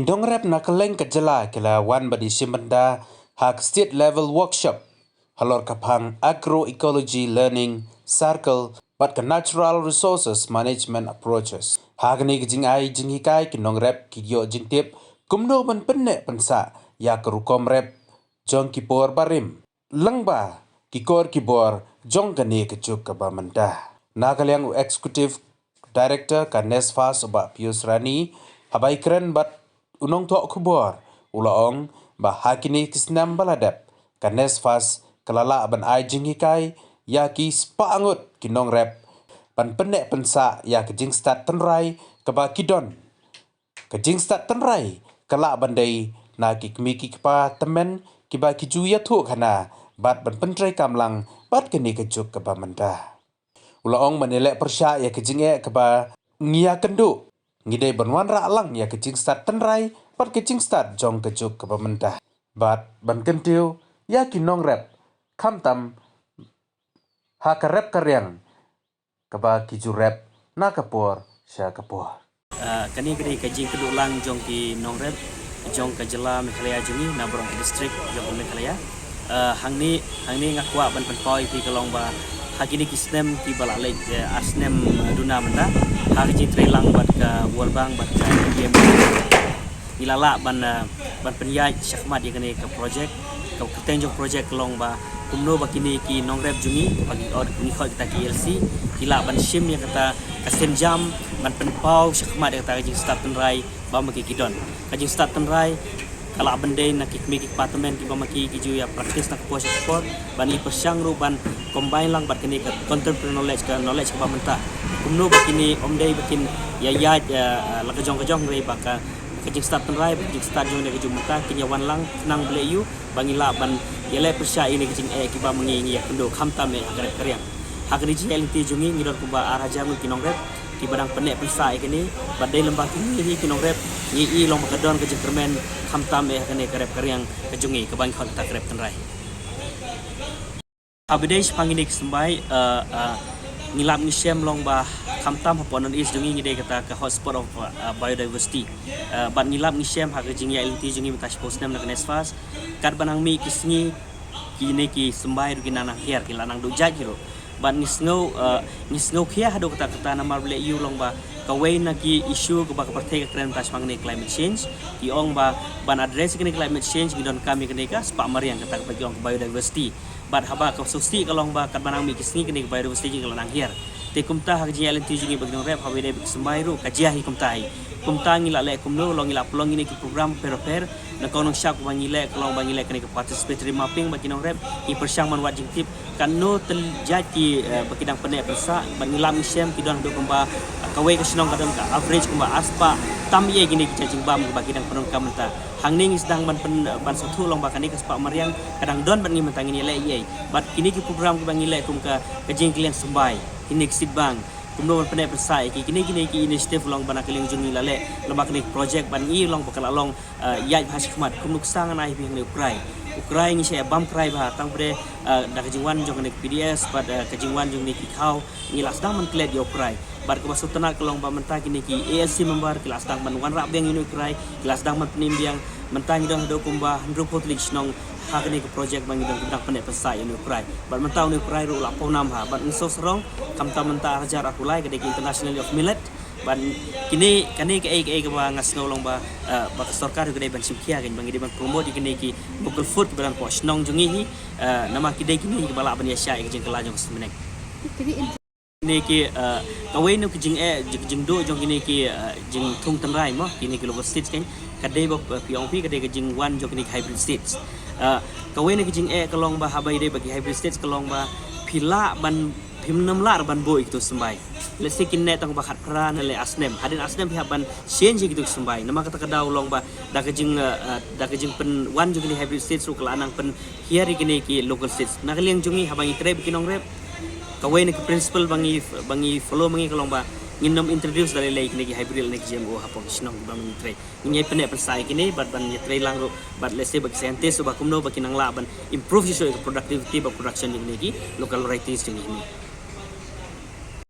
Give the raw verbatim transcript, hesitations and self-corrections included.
Nongrep na kylleng ka jylla ki la wan ban ïashim bynta ha ka State Level Workshop halor ka phang Agroecology Learning Circle bad ka Natural Resources Management Approaches. Ha kane ka jingai jinghikai, ki nongrep ki ïoh jingtip kumno ban pynneh pynsah ïa ka rukom rep jong ki por barim lyngba ki kor ki bor jong kane ka juk kaba mynta. Na ka liang u Executive Director ka NESFAS, u Bah Pius Rani, haba ïakren bad u nongthoh khubor, u la ong ba ha kine ki snem ba la dep, ka NESFAS ka la lah ban ai jinghikai ïa ki spah ngut ki nongrep ban pynneh pynsah ïa ka jingstad tynrai kaba ki don. Ka jingstad tynrai ka lah ban dei na ki kmie ki kpa tymmen kiba ki ju ïathuh khana bad ban pyntreikam lang bad kane ka juk kaba mynta. U la ong, ban ïaleh pyrshah ïa ka jingeh kaba ngi ïakynduh, ngi dei ban wanrah lang ïa ka jingstad tynrai bad ka jingstad jong ka juk kaba mynta, bad ban kyntiew ïa ki nongrep, khamtam ha ka rep ka riang kaba ki ju rep na ka por sha ka por. Ah, kane ka dei ka jingkynduh lang jong ki nongrep jong ka jylla Meghalaya jong ngi, na baroh ki district jong ka Meghalaya. Ah, hangne, hangne nga kwah ban pynpaw ïa phi ka long ba ha kine ki snem kiba la leit, eh, ar snem, eh, duna mynta, ha ka jingtrei lang bad ka World Bank bad ka I D M, ngi la lah ban, eh, ban pynïaid shakhmat ïa kane ka project. Ka kyrteng jong project ka long ba kumno ba kine ki nongrep jong ngi, ba ngi, or, ngi khot kita ki A L C, ki lah ban shim ïa kata ka sienjam ban pynpaw shakhmat ïa kata ka jingstad tynrai ba ma ki ki don. Ka jingstad tynrai ka lah ban dei na ki kmie ki kpa tymmen kiba ma ki ki ju ïa practice na ka por sha ka por, ban ïa pyrshang ruh ban combine lang bad kane ka contemporary knowledge, ka knowledge kaba mynta. Kumno ba kine ym dei ba kin ïa ïaid, eh, la ka jong ka jong, hynrei ba ka ka jingstad tynrai bad ka jingstad jong kane ka juk mynta kin ïa wan lang, khnang ba leh ïa u ba ngi lah ban ïaleh pyrshah ïa kine ki jingeh kiba ma ngi ngi ïakynduh, khamtam eh ha ka rep ka riang. Ha kane ka jingïaid lynti jong ngi, ngi don kumba ar hajar ngut ki nongrep kiba dang pynneh pynsah ïa kane, bad dei lyngba kine hi ki nongrep ngi i long ba ka don ka jingkyrmen, khamtam eh ha kane ka rep ka riang ka jong ngi kaba ngi khot kata ka rep tynrai. Haba ïadei shaphang kine ki symbai, eh, eh, ngi lap ngi shem long ba khamtam hapoh North East jong ngi, ngi dei kata ka hotspot of, eh, biodiversity. Eh, bad ngi lap ngi shem ha ka jingïaid lynti jong ngi mynta shiphew snem na ka NESFAS, katba nang mih ki sngi, kine ki symbai ruh ki nang nang hiar, ki la nang duh jait hi ruh. Bad ngi sngew, eh, ngi sngew khia haduh katta katta, namar ba leh ïa u long ba kawei na ki issue kaba ka pyrthei ka kren mynta shaphang kane climate change, ki ong ba ban address kane climate change ngi donkam ïa kane ka spah mariang, kata kaba ki ong ka biodiversity. Bad haba ka sngewsih ka long ba katba nang mih ki sngi kane ka biodiversity ka la nang hiar. Te kumta ha ka jingïaid lynti jong ngi bad ki nongrep, haba ïadei bad ki symbai ruh ka jia hi kumta hi. Kumta ngi la leh kumno, long ngi la pynlong kine ki program bapher bapher. Na ka nongshah kaba ngi leh ka long ba ngi leh kane ka participatory mapping bad ki nongrep, ngi pyrshang ban wad jingtip katno tylli jait ki, eh, ba ki dang pynneh pynsah, bad ngi lap ngi shem ki don haduh kumba, eh, kawei ka shnong ka don ka average kumba ar spah tam ïa kine ki jait jingbam kiba ki dang pyndonkam mynta. Hangne ngi sdang ban pyn, ban sngewthuh long ba kane ka spah mariang ka dang don bad ngi mynta, ngin ïaleh ei ei. Bad kine ki program kiba ngi leh kum ka, ka jingkylliang symbai, kine ki seed bank, kumno ban pynneh pynsah ïa ki, kine, kine ki initiative long ba na ka liang jong ngi la leh lyngba kane ka project, bad ngi long ba ka la long, eh, ïaid bha shakhmat. Kum nuksa ngan ai ha phi hangne u Krai. U Krai ngi shah ïa bam Krai bha tang ba dei, eh, da ka jingwan jong kane ka P D S bad, eh, ka jingwan jong kine ki khaw, ngi la sdang ban klet ïa u Krai. Bad kaba sngewtynnat ka long ba mynta kine ki A L C member ki la sdang ban wanrah biang ïa une u Krai, ki la sdang ban pynim biang. Mynta ngi don haduh kumba hynriewphew tylli ki shnong ha kane ka project ba ngi don kiba dang pynneh pynsah ïa une u Krai. Bad mynta une u Krai ruh u la pawnam bha. Bad ngi sngewsarong, khamtam mynta ar hajar arphew lai ka dei ka International Year of Millet. Bad kine, kane kaei kaei kaba nga sngew long ba, eh, ba ka sorkar ka dei ban shim khia, kan, ba ngi dei ban promote ïa kine ki local food kiba don hapoh shnong jong ngi hi, eh, namar ki dei kine kiba lah ban ïaishah ïa ka jingkylla jong ka seng bneng. Kine ki, eh, kawei na ki jingeh, jing, jingduh jong kine ki, eh, jingthung tynrai mo, kine ki local seeds, kan, ka dei ba, eh, phi ong phi ka dei ka jingwan jong kine ki hybrid seeds. Eh, kawei na ki jingeh ka long ba haba ïadei bad ki hybrid seeds ka long ba phi lah ban, phim nym lah ban buh ïa kitu symbai. Let's say kin neh tang ba khatphra ne leh ar snem, hadien ar snem phi hap ban change ïa kitu symbai. Namar kata ka daw long ba da ka jing, eh, eh, da ka jingpynwan jong kine hybrid seeds ruh ka la nang pynhiar ïa kine ki local seeds. Na ka liang jong ngi haba ngi trei bad ki nongrep, kawei na ki principle ba ngi, ba ngi follow ma ngi ka long ba ngin nym introduce da lei lei kine ki hybrid ne ki G M O hapoh ki shnong ba ngi trei. Ngin ïa pynneh pynsah ïa kine bad ban ïa trei lang ruh bad, let's say, bad ki scientist ruh ba kumno ba kin nang lah ban improve shuh shuh ïa ka productivity bad production jong kine ki local varieties jong ngi.